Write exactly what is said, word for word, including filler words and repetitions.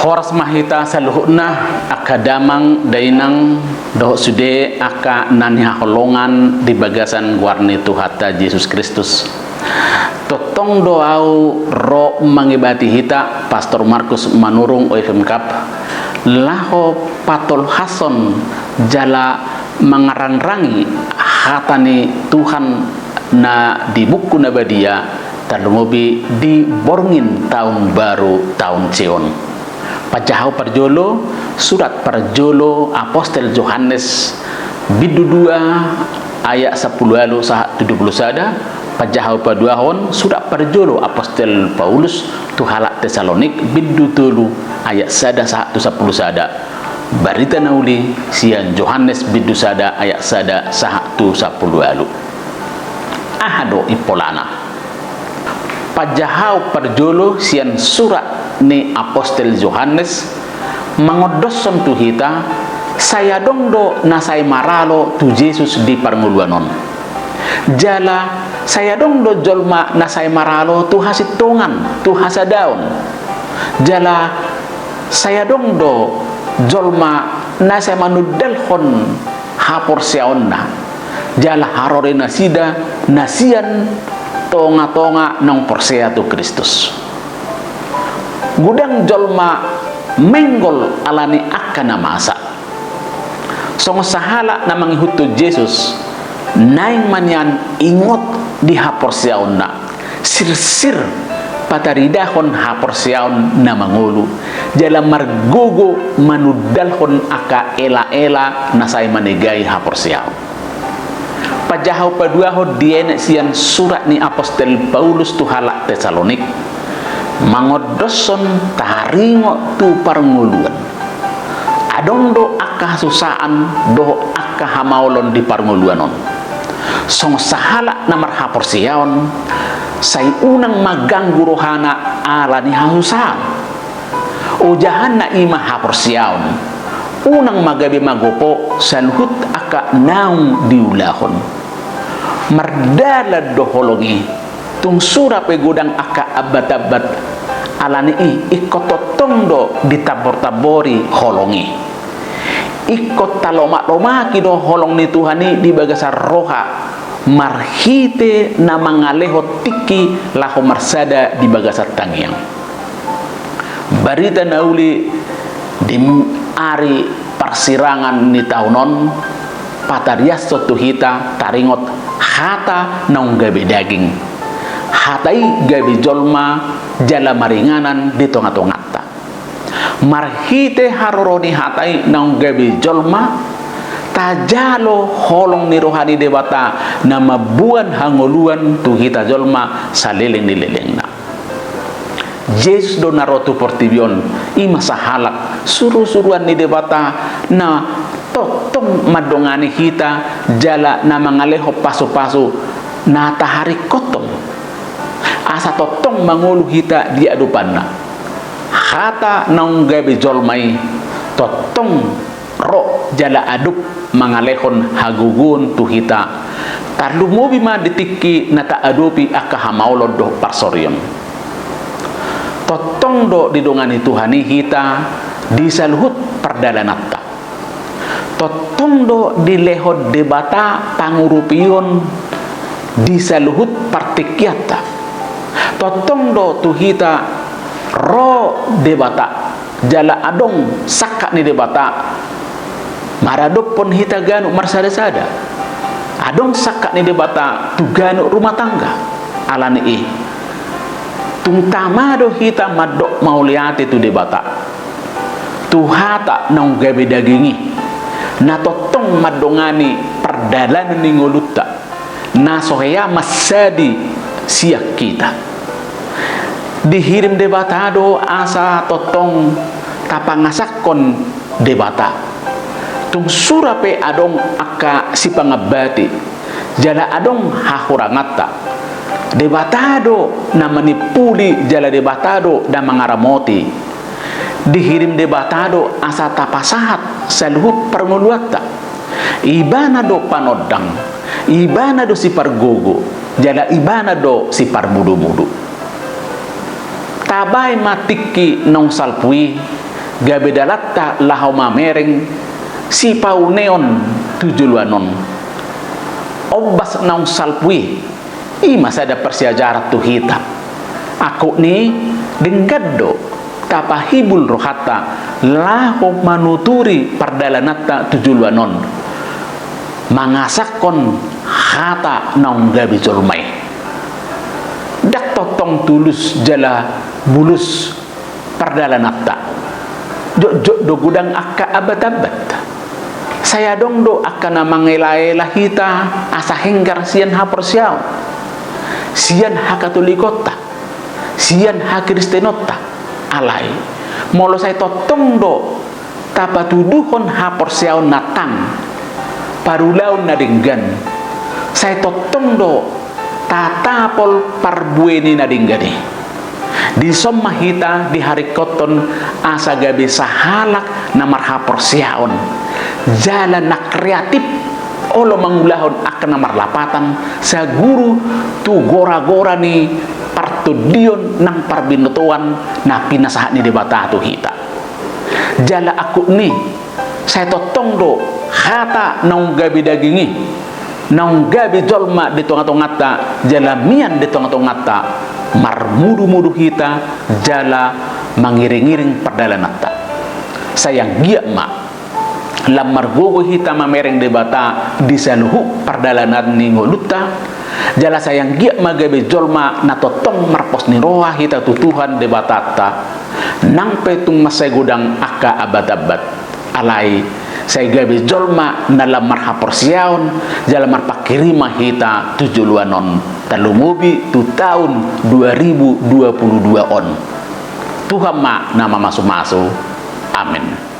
Horas ma hita saluhutna, angka damang dainang dohot sude angka na nihaholongan di bagasan goar ni Tuhanta Jesus Kristus. Tongtong do ahu ro mangibati hita, Pastor Markus Manurung, O F M Cup, laho patolhashon jala mangarangrangi hata ni Tuhan na di buku na badia, tarlumobi di borngin taon baru, taon C on. Pajaha ahu parjolo, surat parjolo Apostel Johannes, bindu dua, ayat sampulu ualu sahat tu dua pulu sada. Pajaha ahu paduahon, surat parjolo Apostel Paulus tu halak Tesalonik, bindu tolu, ayat sada sahat tu sampulu sada. Barita na uli sian Johannes, bindu sada, ayat sada sahat tu sampulu ualu. Aha do impolana? Pajaha ahu parjolo sian surat ni Apostel Johannes mangondoshon tu hita, sai adong do na sai maralo tu Jesus di parngoluan on. Jala sai adong do jolma na sai maralo tu hasintongan, tu hasadaon. Jala sai adong do jolma na sai manundalhon haporseaonna, jala haroro nasida na sian tongatonga naung porsea tu Kristus. Godang jolma menggol ala ni angka na masa. Songon sahalak na mangihuthon Jesus, naeng ma nian ingot di haporseaonna, sirsir pataridahon haporseaon na mangolu, jala margogo manundalhon angka elaela na sai manegai haporseaon. Pajaha ahu paduahon dienet sian surat ni Apostel Paulus tu halak Tesalonik, mangondoshon taringot tu parngoluan. Adong do angka hasusaan dohot angka hamaolon di parngoluan on. Songon sahalak na marhaporseaon, sai unang ma ganggu rohana ala ni hasusaan. Ojahanna i ma haporseaon. Unang ma gabe magopo saluhut angka naung diulahon. Mardalan do holong i, tung sura pe godang angka ambatambat. Ala ni i, ingkon tongtong do ditambortambori holong i. Ingkon talomaklomaki do holong ni Tuhan i di bagasan roha, marhite na mangalehon tingki laho marsada di bagasan tangiang. Barita na uli di ari parsirangan ni taon on, patariashon tu hita taringot hata naung gabe daging. Hata i gabe jolma jala maringanan di tongatonganta. Marhite haroro ni hata i naung gabe jolma, tajalo holong ni roha ni Debata na mamboan hangoluan tu hita jolma saleleng ni lelengna. Jesus do na ro tu portibi on, i ma sahalak surusuruan ni Debata na tongtong mandongani hita jala na mangalehon pasupasu na taharingkothon, asa tongtong mangolu hita di adopanna. Hata naung gabe jolma i tongtong ro jala adop mangalehon hagogoon tu hita, tarlumobi ma di tingki na taadopi angka hamaolon dohot parsorion. Tongtong do didongani Tuhan i hita di saluhut pardalananta. Tongtong do dilehon Debata pangurupion di saluhut partingkianta. Tongtong do tu hita ro Debata, jala adong sangkap ni Debata maradophon hita ganup marsadasada. Adong sangkap ni Debata tu ganup rumah tangga. Ala ni i, tung tama do hita mandok mauliate tu Debata, tu hata naung gabe daging i, na tongtong mandongani pardalanan ni ngolunta, na so hea mansadi sian hita. Dihirim Debata do asa tongtong tapangasahon Debata. Tung sura pe adong angka sipangambati, jala adong hahuranganta, Debata do na manimpuli jala Debata do na mangaramoti. Dihirim Debata do asa tapasahat saluhut parngoluanta. Ibana do panondang, Ibana do sipargogo, jala Ibana do siparmudubudu. Tabaen ma tingki naung salpu i, gabe dalanta laho mamereng sipaoneon tu joloan on. Ombas naung salpu i, i ma sada parsiajaran tu hita. Angkup ni i, denggan do tapahibul rohanta laho manuturi pardalananta tu joloan on, mangasahon hata naung gabe jolma i. Ndang tongtong tulus jala bulus pardalananta. Jotjot do godang angka ambatambat. Sai adong do angka na mangelaela hita asa henggar sian haporseaon, sian hakatolikonta, sian hakristenonta. Alai molo sai tongtong do tapatuduhon haporseaon na tang, parulaon na denggan, sai tongtong do tatapol parbue ni na denggan i. Dison ma hita diharingkothon asa gabe sahalak na marhaporseaon jala na kreatif, olo mangulahon angka na marlapatan saguru tu gora-gora ni partondion nang parbinotoan na pinasahat ni Debata tu hita. Jala angkup ni i, sai tongtong do hata naung gabe daging i, naung gabe jolma di tonga-tonganta jala mian di tonga-tonganta, marmudu-mudu hita jala mangiring-iring pardalananta. Sai anggiat ma lam margogo hita mamereng Debata di saluhut pardalanan ni ngolunta, jala sai anggiat ma gabe jolma na tongtong marpos ni roha hita tu Tuhan Debatanta, nang pe tung mansai godang angka ambatambat. Alai sai gabe jolma na lam marhaporseaon jala marpanghirim ma hita tu joloan on, tarlumobi tu taon dua ribu dua puluh dua on. Tuhan ma na mamasu-masu. Amen.